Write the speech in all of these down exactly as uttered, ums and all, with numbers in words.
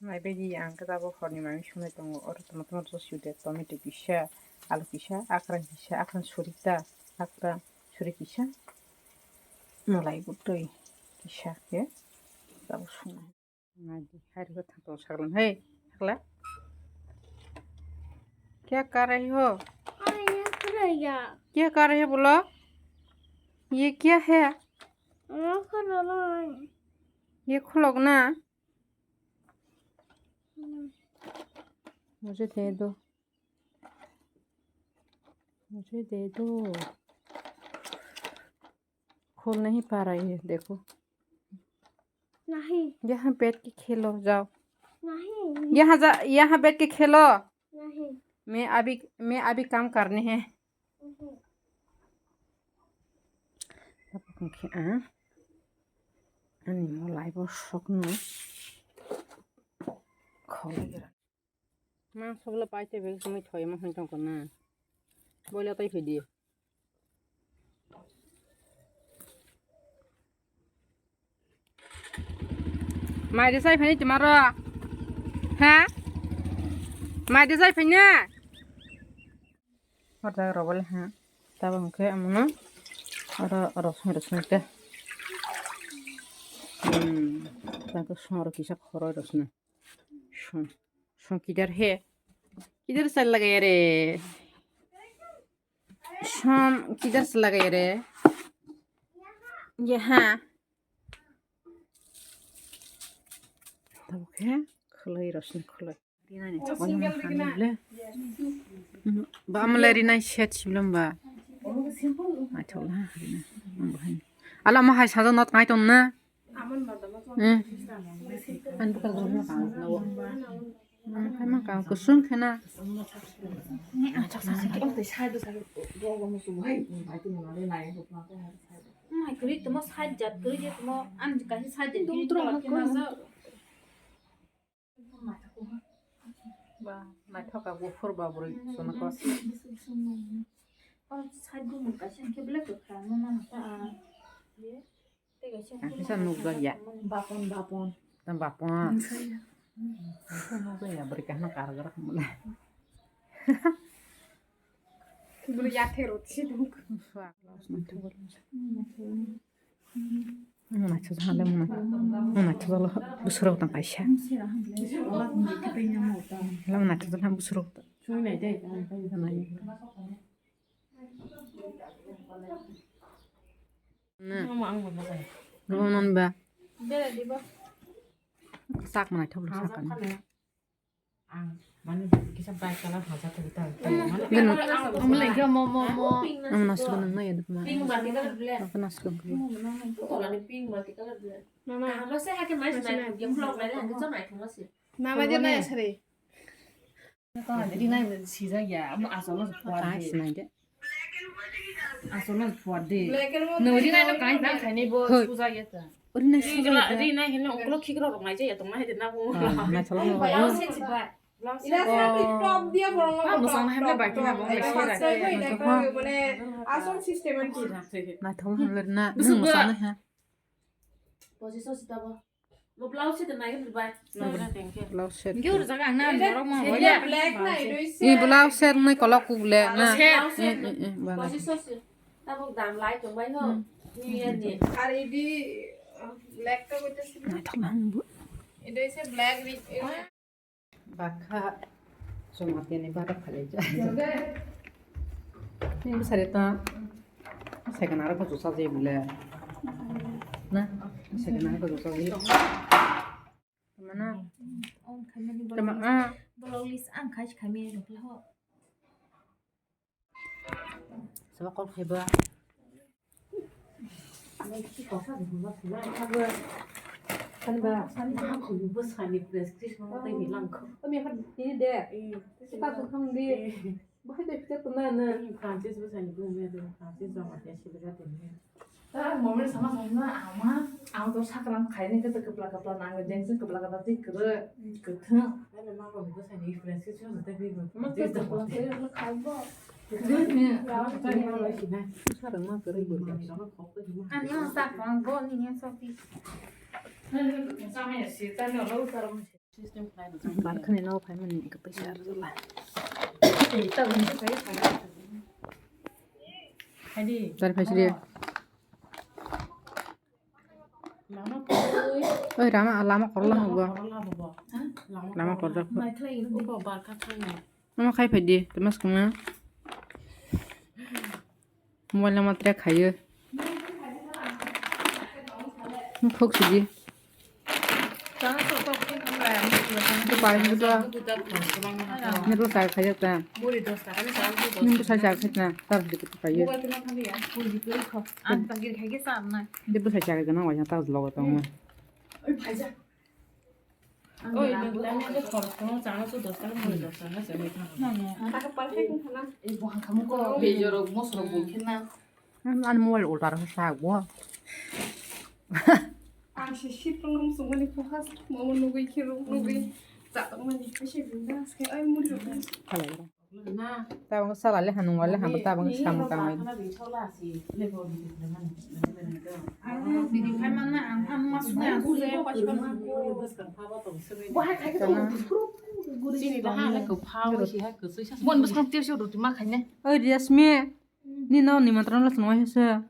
Naibaidi ang khe tabuk horni manwi sunai tongo. Oro toma toma rw sui de, tomato kisa, alu kisa, akrang kisa, akrang suri ta, akrang suri kisa, mwlai bo twi kisa khe tabuk sunai. Naidi, hari ko thang to saklang, hey, sakla. Kya kar rahi ho? Kya kar rahi ho bolo? Ye kya hai? Ye khulok na? Mujhe de do. Mujhe de do. Khol nahi pa rahi hai, dekho. Nahi. Yahan beth ke khelo, jao. Nahi. Yahan ja, yahan beth ke khelo. Nahi. Main abhi, main abhi kaam karne hain. Tapok hwnkhe ang ani mwlai bo sokno kholai rw. Ma sokla paite bag sumui thoima hwn tongkha na. Boila tai phidi. Mai de sai phani tomaro. Ha? Mai de sai phani. Oro jaga rw bole ha. Tabuk hwnkhe amono oro rosong rosong khe. Hmm. Tangkhe song oro kisa khoroi rosong. Song, song kidhar hai? Kidhar se lagaya re? Song kidhar se lagaya re? Ye ha. Tabuk khe khwlai rosong khwlai. Rinani thokma nang thani le. Ba amle rinai set siblom ba. Ai thok la rinai. Ang bahai. Ala ma hai sajak not ngai ton na. Hmm. An bukal guru na ka na wo. Hmm, hai ma ka kusung khena. Mai kwrwi tamo side jat kwrwi je tamo an kaisa side jat kwrwi tamo khe najak. Ba, naithok ka buphur ba bwrwi chwngno kok. O side bumung kaisa hwnkhe belai kwkha, no nang ta. Tei kaisa hwnkhe kisa nukjak ya. Bapon, bapon. Tang bapon. Nukjak ya, bwrwi kahno karwk rok mole. Bwrwi yathai rot si dong. Swak. Mona chu jale mona. Mona chu jalo busuro tang kaisa. Lam na chu jale busuro. Na. Roman ba. Sak mana thok sak kan. Ang mane kisa bright color haja tong ta. Gano. Ang mele ga mo mo mo. Ang nasu nang na ya dukma. Pink ba tinggal black. Ang nasu ko. Tola ni pink ba tinggal black. Mama. Ang lo se hake mais nai dia vlog nai dia hake chon nai thong se. Mama dia nai sari. Ko ri nai sija ya, amo asol lo. Asol no phuar de. Nw ri nai no kain tang khainai bo suja ya ta. Ri nai suja ya ta. Ri nai hino oklo khikro rok nai je ya tong nai de na bo. Nai thala mo. Ira sa top dia borong. Ba musang na hemle bai tina bo. Mane asol system an ki. Nai thala mo le na. Musang na ha. Position sita bo. Bo blouse set nai gani bai. Blouse set. Ngi ur jaga ang na borok ma. Black na idoi se. Ni blouse set nai kolok kuk le na. Set. Eh, eh, eh, bana. Position se. Tabuk dam lai tong bai ho. Ni ya ni. Ar idi black ta gote se. Nai thok lang bu. Idoi se black ri. Bakha chwng atini bara phalai ja. Ni bwsari ta second aro ko jusa je bole. Na second aro ko jusa je. Mana? On khamani. Tama ah. Bolong lis ang khai khamani rukla ho. Sabo kok phaiba. Ani ba, ani ba khulu bo sani prescription tei ni langkho. Ami har ini de. Kita tuh kan di. Bahai de kita tuh na na. Francis bo sani bo me de Francis jama dia sibira de. Ta moment sama sama ama, ama to sakran khaini kete kepla kepla nang jeng jeng kepla kepla ti kere ketheng. Ana ma ko ko sani prescription ta bi. Ma to kepla kepla khai bo. Ketheng ni. Sarang ma kere bo. Ani ang sakran bo ni yang sopi. Sama ya si ta ni lo sarang. Barkhani no phaimani ka paisa arjala. Dari phaisri. Oi, rama, lama korla hubo. Lama korjak. Ama khai phaidi, temas kuma. Mobile nama tere khayo. Thok sidi. Pai ni to. Ni to sa khayo ta. Ni to sa sa khayo ta. Tar di ko payo. Ni to sa sa khayo na wa ta logo ta ma. Oi, nang tanya je khoroksa no chana su dos taka, mui dos taka se oi thang. Bejorok mosrok bul khe na. Ani mobile ulta rok sa bo. Ang se sit rong rong sungmani pohas, momo nugui khe rong nugui. Chatokmani khe se bunda se ai muri rok. Khalai rok. Tabang sala le hanung wale hamba tabang samung tangmani. Chini da ha le ko pha wi si ha ko sui sa. Bon bwskango tei se roti ma khaine. Oi Riyasmi, ni no nimantron la swngo se.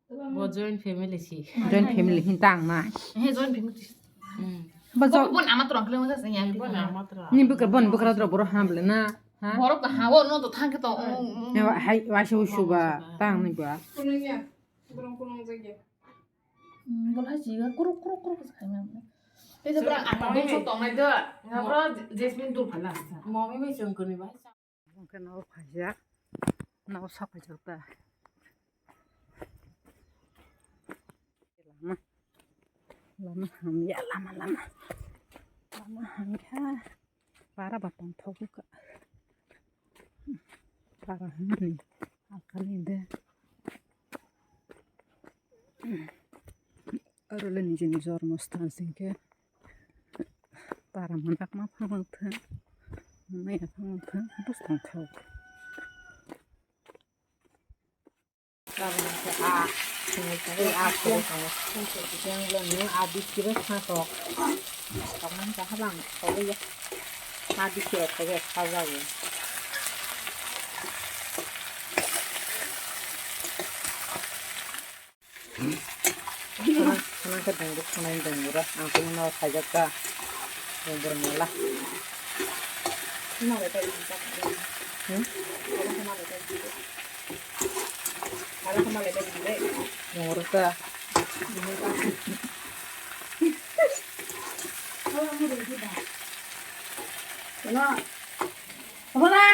Bo joint family si. Joint family hin tang na. He joint family. Hmm. Ba jo. Bo nama tro ang kle ma sa yang. Bo nama tro. Ni bukra bon bukra tro boro ham le na. Ha? Borok ka ha wo no to thang ke to. Ne wa hai wa shu shu ba tang ni ba. Kunung ya. Borong kunung jage. Hmm, bol hai ji ga kuruk kuruk kuruk sa khai ma. Te jabra ang dong so tong nai da. Ngabra Jasmine dur phala. Mami bai chong kuni bai. Hwnkhe nogo phaijak, nogo sok phaijak ta. Lama, lama hamya, lama, lama. Lama hamya, para ba tongthok kha. Para hwnmani, akali de. Aro le niji niji jormo sthan singkhe. Para manakma phangthwng, maya phangthwng, bwskango thok. Tabuk khe a, sini khe a, sini khe a, sini khe a, biskit bai kha tok. Tokmani kha bang, tokya. A biskit bai kha, kha jago. Khana, khana khe dongbo, khana ni dongbo ra. Ang khe no khaijak ta. Dongbo rwngla. Hmm? Dongbo rwngta. Hello. Hello.